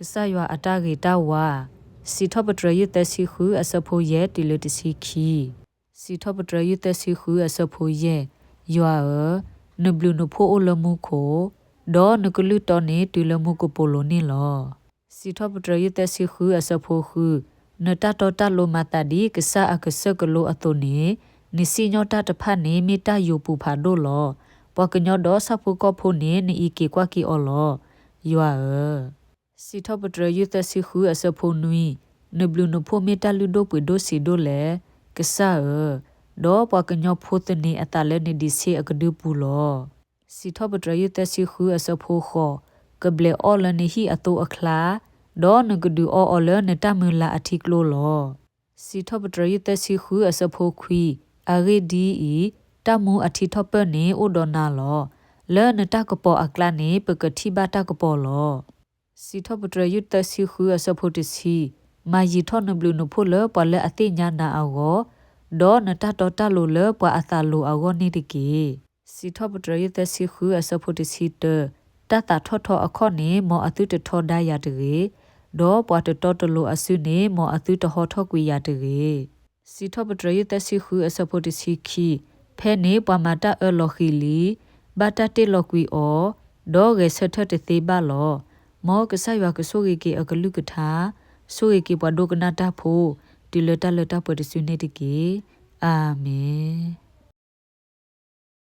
ကစၢ်ယွၤအတၢ်ဂ့ၤတၢ်ဝါ. စံးထီၣ်ပတြၢၤ ယုၢ်သၢဆံဃု အဆၢဖိယဲၢ် တုၤလၢတဆံခံ. စံးထီၣ်ပတြၢၤ ယုၢ်သၢဆံဃု အဆၢဖိယဲၢ်. ယွၤဧၢ, နဘျုးနဖှိၣ်အိၣ်လၢမူခိၣ်, ဒီးနကလုၢ်တီန့ၣ်တုၤလၢမူကပိာ်လိၤန့ၣ်လီၤ. စံးထီၣ်ပတြၢၤ ယုၢ်သၢဆံဃု အဆၢဖိဃု. နတၢ်တီတၢ်လိၤမၤသးဒ်ကစၢ်အကစၢၢ်ကလိအသိးန့ၣ်, နစံၣ်ညီၣ်တၢ်တဖၣ်န့ၣ် မ့ၢ်တၢ်ယိာ်ပူၤဖးဒိၣ်လီၤ. ပှၤကညီဒီးဆၣ်ဖိကီၢ်ဖိန့ၣ် နအံးက့ၤကွၢ်က့ၤအီၤလီၤ. ယွၤဧၢ. စံးထီၣ်ပတြၢၤ ယုၢ်သၢဆံဃု အဆၢဖိနွံ. နဘျုးနဖှိၣ်မ့ၢ်တၢ်လုၢ်ဒိၣ်ပှ့ၤဒိၣ်ဆံးဒိၣ်လဲၣ်, ကစၢ်ဧၢ, ဒီးပှၤကညီဖိသန့ၤအသးလၢနဒံးဆ့အကဒုပူၤလီၤ. စံးထီၣ်ပတြၢၤ ယုၢ်သၢဆံဃု အဆၢဖိဃိး. ကဘျဲးအီၣ်လၢနဟံၣ်အသိအချါ, ဒီးနကဒုးအီအီၤလၢနတၢ်မုၢ်လၢ်အထံကျိလီၤ. စံးထီၣ်ပတြၢၤ ယုၢ်သၢဆံဃု အဆၢဖိခွံ. အဂ့ၢ်ဒ်အံၤ, တၢ်မူအထံထီၣ်ပၢၢ်န့ၣ်အိၣ်ဒီးနၤလီၤ. လၢနတၢ်ကပီၤအကျါန့ၣ် ပကထံၣ်ဘၣ်တၢ်ကပီၤလီၤ. စံးထီၣ်ပတြၢၤ ယုၢ်သၢဆံဃု အဆၢဖိတဆံ. မၤယံာ်ထီၣ်နဘျုးနဖှိၣ်လၢပှၤလၢအသ့ၣ်ညါနၤအဂီၢ်, ဒီးနတၢ်တီတၢ်လိၤလၢပှၤအသးလိၤအဂီၢ်န့ၣ်တက့ၢ်. စံးထီၣ်ပတြၢၤ ယုၢ်သၢဆံဃု အဆၢဖိတဆံတၢ. တၢ်သးထီၣ်ထီအခီၣ်န့ၣ် မ်အသုတထီဒါယၤတဂ့ၤ, ဒီးပှၤတတီတလိၤအစုန့ၣ် မ်အသုတဟီထီၣ်ကွံာ်ယၤတဂ့ၤ. စံးထီၣ်ပတြၢၤ ယုၢ်သၢဆံဃု အဆၢဖိတဆံခံ. ဖဲန့ၣ်ပှၤမၤတၢ်အၢလီၤဃံၤလံ, ဘၣ်တၢ်တ့ၢ်လီၤကွံာ်အီၤ, ဒီးဂဲၤဆၢထၢၣ်တသ့ဘၣ်လီၤ. မ်ကစၢ်ယွၤကဆိၣ်ဂ့ၤက့ၤအကလုၢ်ကထါ, ဆိၣ်ဂ့ၤက့ၤပှၤဒိကနၣ်တၢ်ဖိ, တုၤလၢတၢ်လၢတၢ်ပှဲၤတစုန့ၣ်တက့ၢ်. အၤမ့ၣ်.